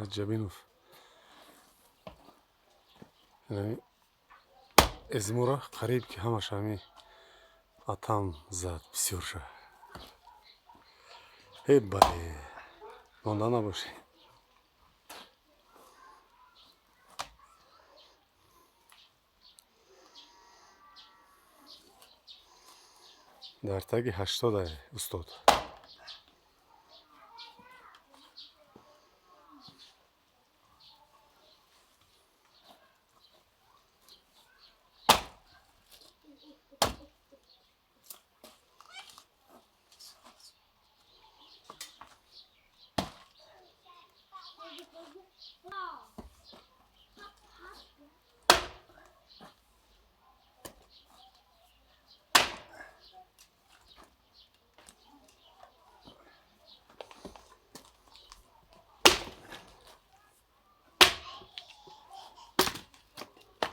Ҷабинов. Эзмора қариб ки ҳамаш ҳами атам зад бисёрша. Э бале, монда набошӣ. Дар таги 80-ай устод.